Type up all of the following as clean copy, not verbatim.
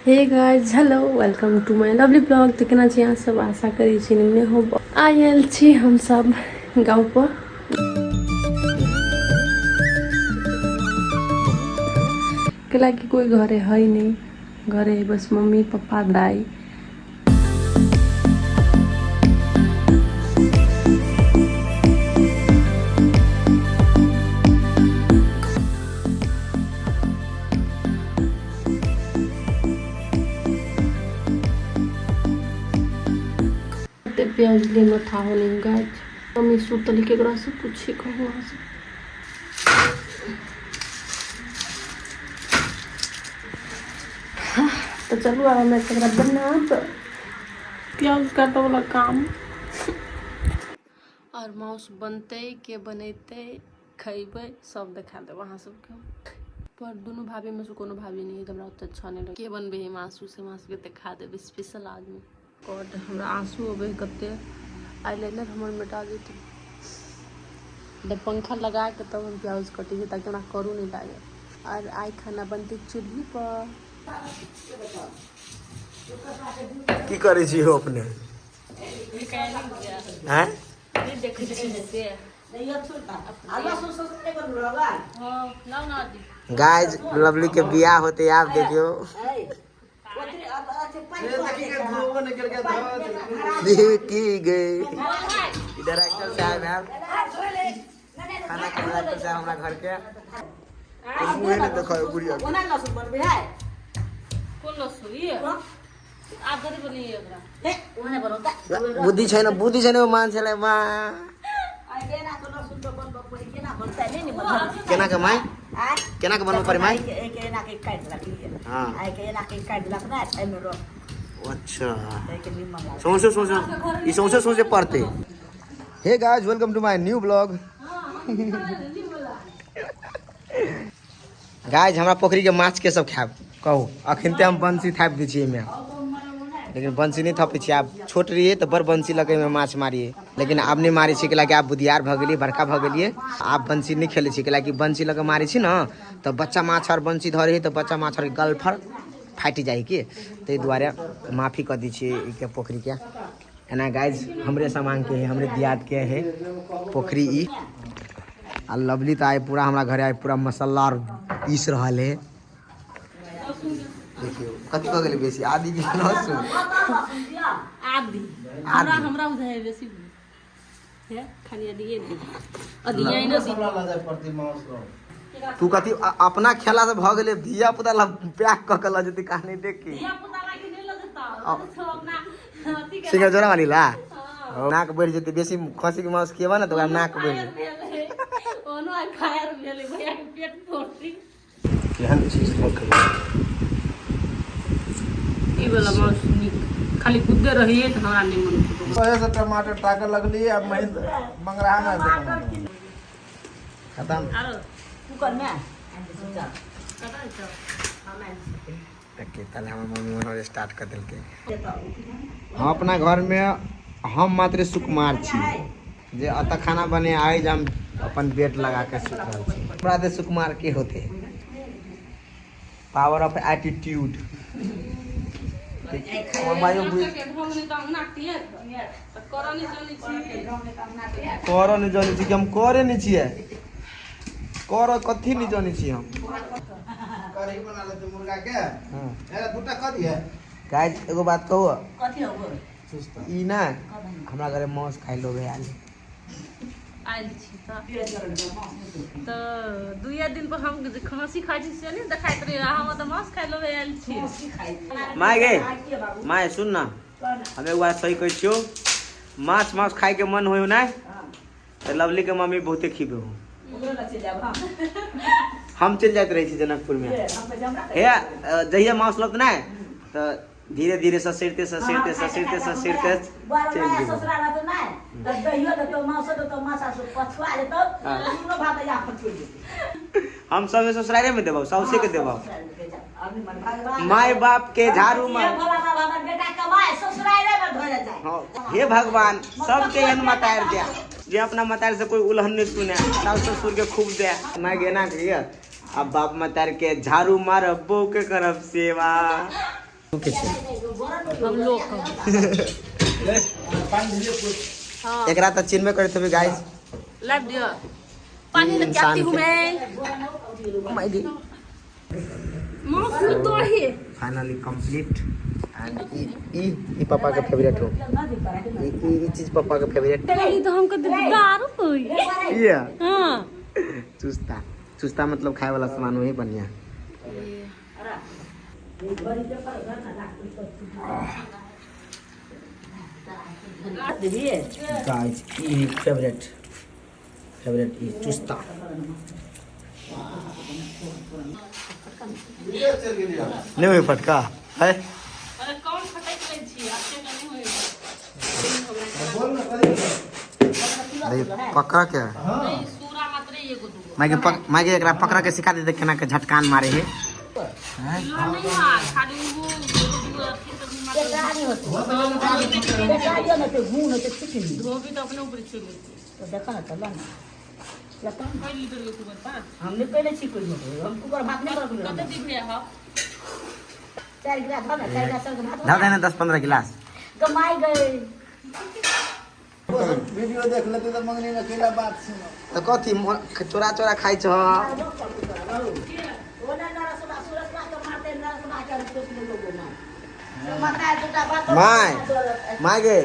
Hey guys, hello, welcome to my lovely blog. तऽ केना छी अहाँ सब? आशा करै छी निमने हो। आयल छी हम सब गाँव पर। कैला कि कोई घरे है नहीं, घरे है बस मम्मी पप्पा दाई। ते प्याज ले में था हो नहीं गाइस। मम्मी सुतल केकरा से पूछी कहू अहाँ से। तो चलू आब हमरा एकरा बनाब प्याज काटऽ वाला काम। और माउस बनतै के बनेतै खैबै सब देखा देब अहाँ सबके। पर दुनू भाभी में से कोनो भाभी नहीं है तो हमरा ओते अच्छा नहीं लगे। के बनबे है मासू से हमरा सबके देखा देब स्पेशल आदमी। गॉड हमरा आंसू अबै है कते। आईलाइनर हमर मिटा जेतै। तऽ पंखा लगा के तब हम प्याज कटै छियै ताकि हमरा करू नहि लागे। और आइ खाना बनतै चूल्ही पर। की करै छी हो अपने? हैं? गाइस लवली के बियाह होते आप देखियो। की गई डायरेक्टर साहब हैं, खाना के डायरेक्टर साहब हमरा घर के मुँहे नहीं देखो गुड़िया। कोन लहसुन ये आब कथी बनेलियै ओकरा? बुद्धि छैन, बुद्धि छैन ओ मान्छेलाई मा। केना के my, केना के बनबऽ पड़े my? हाँ अच्छा, सौंसे सौंसे ई सौंसे सौंसे पड़ते। Hey guys, welcome to my new blog. Guys हमरा पोखरी के माछ के सब खायब कहू? अखन ते हम बंसी थापि दै छियै एहिमे, लेकिन बंसी नहि थपै छियै। आब छोट रहियै तऽ बड़ बंसी लऽ कऽ एहिमे माछ मारियै, लेकिन आब नहि मारै छियै, कैलाकि आब बुधियार भऽ गेलियै, बड़का भऽ गेलियै। आब बंसी नहि खेलै छियै, कैलाकि बंसी लऽ कऽ मारै छी ने तऽ बच्चा माछ आर बंसी धरै हइ तऽ बच्चा माछ आरके गलफर फाटि जाइ हइ की, ताहि दुआरे माफी कऽ दै छियै एहिके पोखरीके। एना गाइज हमरे सामानके है, हमरे दियादके है पोखरी ई। आ लवली तऽ आइ पूरा हमरा घरे आइ पूरा मसाला आर पीस रहल है। देखियौ कथी भऽ गेलै बेसी आदि की लहसुन? आदि हमरा हमरा बुझाइ बेसी हे खाली आदिये ने आदिये ने। तू कथी अपना खेला से भऽ गेलै, धिया पुता ला पैक कऽ के लऽ जेतै कहानी देख के। धिया पुता लागी नहि लऽ जेतौ अपना अथी के। सिंगर जोड़ा वाली ला नाक बढ़ि जेतै बेसी। खसी के मांस खिएबा ने तऽ ओकरा नाक बढ़ि जेतै। ओनो आइ फायर भेलै भैया के पेट फोड़ती। केहन चीज रखबै? ई वाला मांस नीक, खाली गुद्दे रहिए तऽ हमरा नहि मन होतौ। वजह से टमाटर ताकऽ लगलियै आ महेंद्र मंगराहा में खतम। आरो कुकर में कतऽ छौ? देखिए तले हमर मम्मी बनल स्टार्ट कर देलकै। हम अपना घरमे हम मात्र सुकुमार छी जे एतऽ खाना बने आइ जे हम अपन बेड लगा के सुति रहल छी। हमरा तऽ सुकुमार के होते पावर ऑफ एटीट्यूड। हमर माइयो बुझ के ढंग नहि तऽ अंगना के तऽ करऽ नहि जनै छी। करऽ नहि जनै छी कि हम करे नहि छियै, करऽ कथी नहि जनै छी हम। कढ़ी बना लेते मुर्गा के। हाँ। ए दूटा कऽ दिहे। गाइस एगो बात कहू? कथी हो बोल। सुस्ता ई ना हमरा घरे मांस खाइ लोग आयल। आयल छी तऽ दुइए दिन पर हम जे खाँसी खाइ छी से नहि देखाइत रहै, हम तऽ मांस खाइ लए आयल छी। My गे my, सुन ना, हम एगो बात सही कहै छियौ, माछ मांस खाइ के मन होय ना तऽ लवली के मम्मी बहुते खिबे हो। हम चलि जाइत रहै छी जनकपुर मे। हे जहिया मांस लत ना तऽ धीरे धीरे ससरिते ससरिते ससरिते ससरिते चलि जेबो। हम सब ससुरारे में देबौ, साउसे के देबौ, माय बाप के झाड़ू मार। हाँ, हे भगवान सबके एहन मतार दिया जे अपना मतार से कोई उलहन नहीं सुने, सास ससुर के खूब दे। माय गे ना कहिया अब बाप मतार के झाड़ू मारब, बहू के करब सेवा। तू के छै? हम लोग। एकरा तऽ चिन्हबे करैत हेबै गाइस। लाइव दियो पानी लग जाती हूँ मैं। मासु तो ही फाइनली कंप्लीट एंड ई ई ई पापा के फेवरेट हो। ई ई ई चीज पापा के फेवरेट। ई तो हमको दारू होई। ये हां। चुस्ता चुस्ता मतलब खाए वाला सामान वही बढ़िया। गाइस ई फेवरेट फेवरेट ई चुस्ता। नहीं हुई फटका है। अरे कौन फटक लै छी आपके नहीं होई। देखिए पकड़ के नहीं सूरा मात्र एगो दूगो। माइके माइके एकरा पकड़ के सिखा देते केना के झटकान मारे है। किलो नहीं है खाली वो एगो दूगो अथी सब मात्र। धोबी तो अपने ऊपर चल देखा ना चल ना। कई लीटर के तू बता। हमने पहले छी कोई नहीं हम कुकर भात नहीं कर। कते दी भैया हो? 4 गिलास ना 4 गिलास भात धर देना 10-15 गिलास। कमाई गए। वीडियो देख लेते तो मंगनी में अकेला बात सुनो। तो कथी चोरा चोरा खाइ छ। My my गे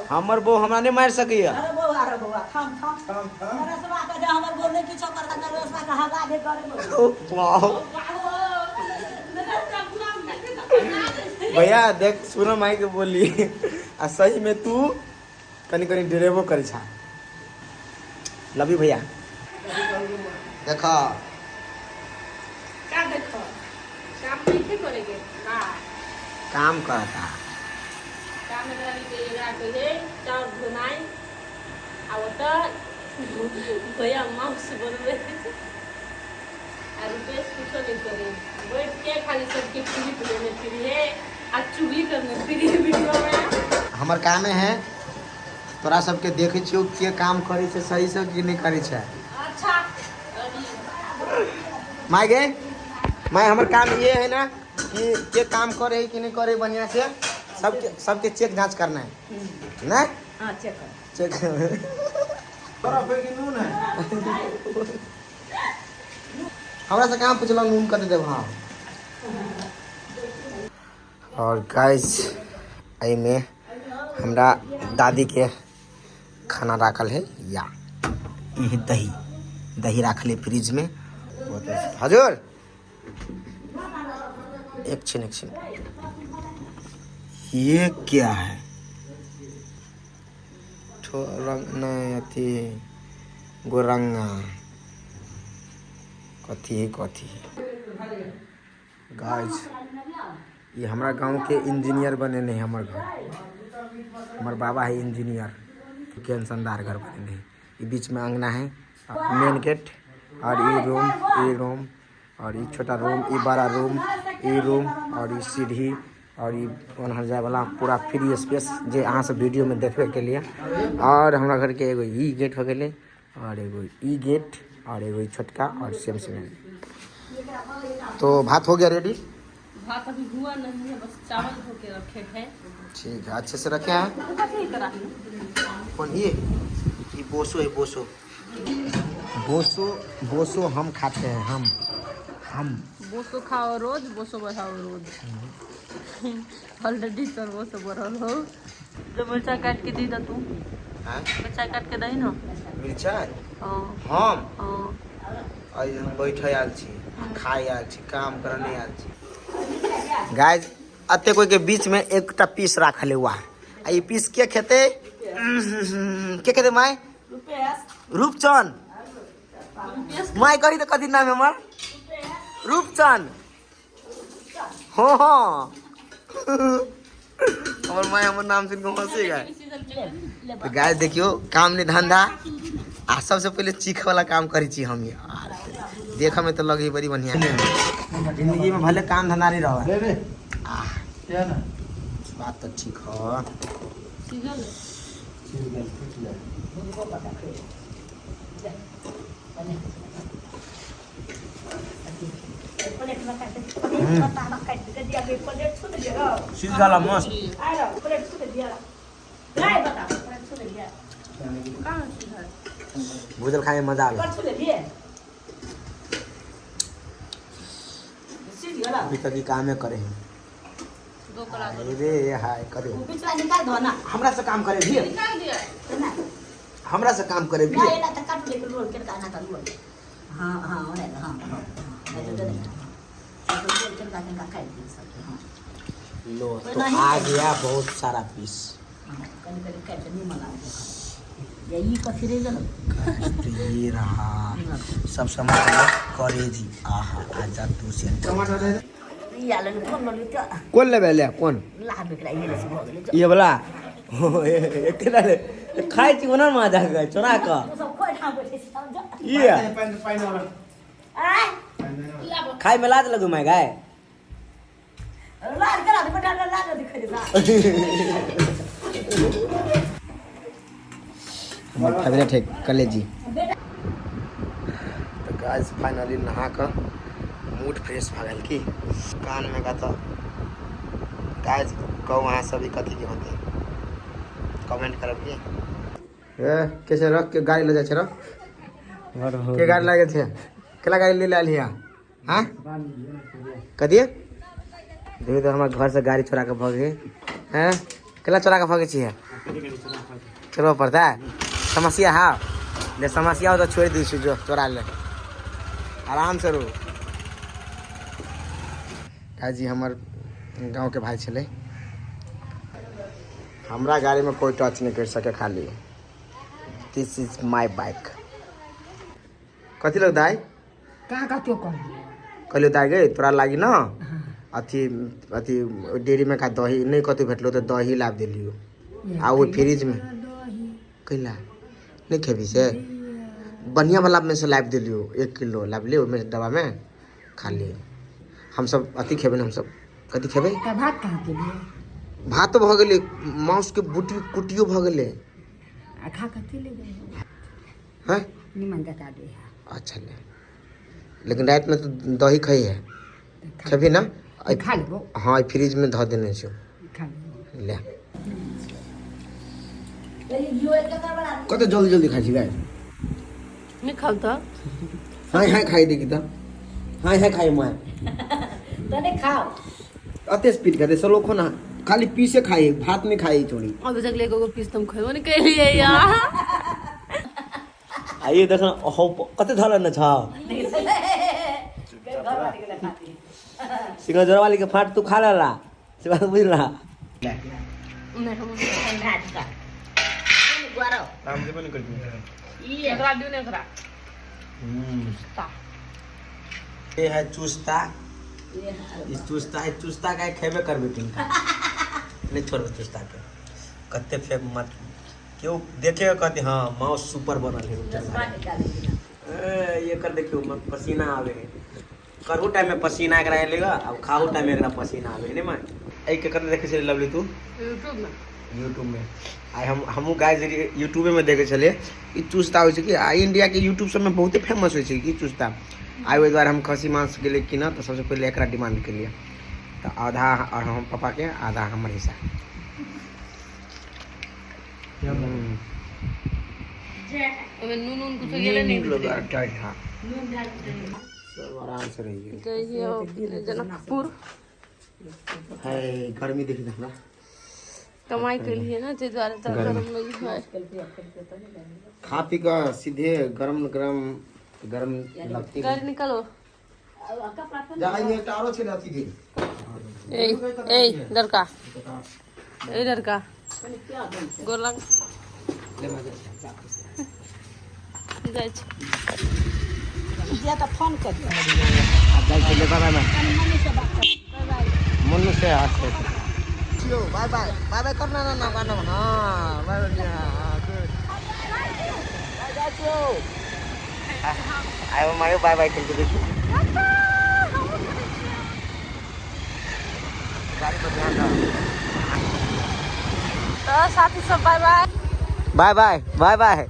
हमर बो हमरा नहीं मार सकैया। अरे बौआ अरे बौआ थम थम नरसवा के हमर बोल नहीं किछो कर नरसवा के हगा दे करे। ओ वाह भैया देख सुनो माई के बोली आ सही में तू कनी कनी डरेबो करै छा। लव you भैया। देखा का देखो काम नहीं करेगे ना काम करता। काम एकरा के एकरा कहे चाउर धोनाई आ ओतऽ भैया मांस बनबै आ रुपेश कुछो नहीं करे बैठ के खाली सबके क्लिप लेने फिरिए आ चुगली करने फिरिए वीडियो में। हमर कामे है तोरा सबके देखै छियौ के काम करै छै सही से कि नहीं करै छै। अच्छा my गे my हमर काम ये है ना कि के काम करे है कि नहीं करे बढ़िया से सबके सबके चेक जांच करना है ना। हां चेक कर चेक बर्फ है कि नून है? हमरा से कहाँ पूछलहुँ नून कते देब। हाँ और गाइस एहिमे हमरा दादी के खाना राखल है या ई दही दही राखल है फ्रिज में। बहुत अच्छा। हजूर एक छिन एक छिन ये क्या है? ठो रंग नहीं अथी गोरंगा कथी है कथी है। गाइस ये हमरा गांव के इंजीनियर बने नहीं हमर घर हमर बाबा है इंजीनियर के शानदार घर बने नहीं। ये बीच में अंगना है मेन गेट और ये रूम और ये छोटा रूम ये बड़ा रूम ये रूम और ये सीढ़ी और ये ओनहर जाए वाला पूरा फ्री स्पेस जे अहाँ सब वीडियो में देखबे के लिए। और हमरा घर के एगो ई गेट हो गेलै और एगो ई गेट और एगो ई छोटका और सेम सेम। तो भात हो गया रेडी? भात अभी हुआ नहीं है बस चावल धो के रखे हैं। ठीक है अच्छे से रखे हैं। कौन ये बोसो है बोसो बोसो बोसो हम खाते हैं हम बोसो खाओ रोज बोसो बढ़ाओ रोज। ऑलरेडी सर बोसो बढ़ल हो। जो मिर्चा काट के दी दा तू। हाँ? मिर्चा काट के दही ना। मिर्चा हाँ हम हाँ आज हम बैठे आयल छी खाए आयल छी काम करे नहीं आयल छी। गाइस अते कोई के बीच में एकटा पीस राखल हुआ आ ई पीस के खेते के खेते my? Roopchand. My कही तो कथी नाम है हमर? रूपचंद। हो हो हमर my हमर नाम सुन के हंसी गए। तो गाइस देखियो काम नहीं धंधा आ सबसे पहले चीख वाला काम करै छी हम यार। देख में तो लगे बड़ी बढ़िया। जिंदगी में भले काम धंधा नहीं रहा ले ना बात तो ठीक हो। प्लेट में काट दे पता ना काट दे दिया के प्लेट छू दे रहो। सीधा वाला मस्त। आ रहो प्लेट छू दे दिया नहीं बता प्लेट छू दे दिया। कहाँ है? भूजल खाए में मजा आवे। पर छू दे दिए सीधी वाला। अभी तक ई कामे करे हैं। दो करा। अरे हाय करे। वो पिछला निकाल दो ना। हमरा से काम करे भी। निकाल दिया। ना। हमरा से काम करे भी। ना एना त काट ले के रोल के ना त रोल। हां हां ओने हां हां तो दे तो रोल के का का काट दे सब। हां लो तो आ गया बहुत सारा पीस। कनी कनी काट के निमन लागे ये ई कथी रे गेल। तो ये रहा सब सामान करेजी। आहा आजा तू से ई आलन कोन लली त कोन लेबे ले कोन ला बिकरा ये से भ गेलै। ये वाला एकेला ले खाइ छी ओना मजा के चोरा क तू सब कोइ ठाम बैठे छी समझ। ये पानि वाला। आय खाइ में लाज लगू my guy. लाज करा दे बेटा लाज दिखै दे। हमर फेवरेट है कलेजी। तो गाइस फाइनली नहा कऽ मूड फ्रेश भऽ गेल की कान में का। तो गाइस कहू अहाँ सब ई कथी के होतै कमेंट करब की। ए कैसे रख के गाड़ी ले जाइ छै रख के गाड़ी लागे छै केला गाड़ी ले आयल हिया। हाँ कथी देखियौ तो हमरा घर से गाड़ी चोरा के भगे हैं केला चोरा के भगे छियै चोरबऽ पड़तै समस्या। हाँ ले समस्या हो तो छोड़ दी जो चोरा ले आराम से रो। जी हमर गाँव के भाई छलै। हमरा गाड़ी में कोई टच नहीं कर सके खाली दिस is my bike. कथी लग दाई का कथी कहलियै? कहलियो दाई गे तोरा लागी ना अथी अथी डेयरी में का दही नहीं कथी भेटलो तो दही लाब देलियो आ वो फ्रिज में कैला नहीं खेबी से बढ़िया वाला में से लाब देलियो 1 किलो लाब ले ओहिमे डब्बा में खा लिए। हम सब अथी खेबै ने हम सब कथी खेबै? त भात कहाँ केलियै? भातो भऽ गेलै मांस के बुटी कुटियो भऽ गेलै। आ खा कथी लेबै? हैं निमन जका दे। अच्छा ले लेकिन रात में तो दही खाई है खेबी ना? खा लेबो। हाँ फ्रिज में धऽ देने छियौ। खा लेबो। ले कते जल्दी जल्दी खाइ छी गाय। नहीं खाओ तो हाय हाय खाइ देखी त हाय हाय खाइ मैं तने खाओ अते स्पीड खाते स्लो खो ना खाली पीसे खाई भात नहीं खाई छोड़ी। अभी तक ले एगो पीस तुम खेबो नहीं कैलियै यार। आइए देख हो कते धरल न छ सिंहजोरा वाली के फाट तू खा लेला से बात बुझला। नहीं हम हम देबो नहीं करती। एकरा दियो ने एकरा। ये है चुस्ता इस चुस्ता है चुस्ता का खेबे करबे तिनका नहीं छोड़बे चुस्ता के कते फेक मत क्यों देखेगा कहते हाँ माउस सुपर बनल है। ए, ये कर देखियो पसीना आवे है करहु टाइम में पसीना एकरा एलेगा अब खाहु टाइम में एकरा पसीना आवे नहीं मां। ए के कते देखे छले लवली तू यूट्यूब में। यूट्यूब में आइ हम हमहूँ गाइस यूट्यूबे में देखे छलियै ई चुस्ता होइ छै कि आ इंडिया के यूट्यूब सब में बहुते फेमस होइ छै कि चुस्ता। आइ ओहि दुआरे हम खस्सी मांस गेलियै कीनऽ तऽ सबसँ पहिले एकरा डिमांड केलियै तऽ आधा और हम पापा के आधा हमर हिस्सा। ओमे नून उन कुछ गेलै नहीं। सब आराम से रहिए। जइयो जनकपुर है गर्मी देखी तऽ हमरा कमाई केलियै ना ताहि दुआरे तऽ गरम लगी है। खा पी कऽ सीधे गरम गरम गरम लगती। गाड़ी निकालो। जाइए एकटा आरो छै ने अथी के। ए ए लड़का ए लड़का गोर लग जाइ छी। दिया त फोन कर दिया। आब जाइ छै बाय बाय। मम्मी से बात कर। बाय बाय। मुन्नू से हाथ से बाय बाय बाय बाय करना ना ना ना हाँ बाय बाय। हाँ गुड बाय जाइ छियौ। आयो मायो बाय बाय करके देखियो। गाड़ी पर ध्यान दो। तो साथी सब bye bye bye bye bye bye.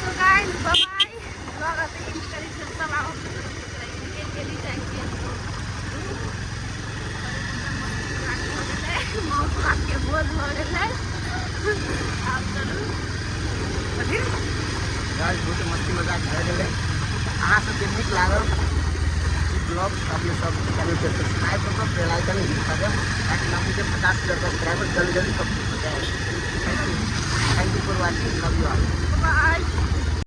So guys bye bye. Vlog अते एंड करै छी सब। आउ भोज भऽ गेलै। आब चलू। गाइस, बहुत मस्ती मजाक भए गेलै। अहाँ सबके नीक लागल ई ब्लॉग, अपने सब चैनल के सब्सक्राइब कऽ कऽ बेल आइकन हिट कऽ देब, ताकि हमनी के 50,000 सब्सक्राइबर जल्दी जल्दी कंप्लीट हो जाए। Thank you, thank you for watching, love you all. Bye.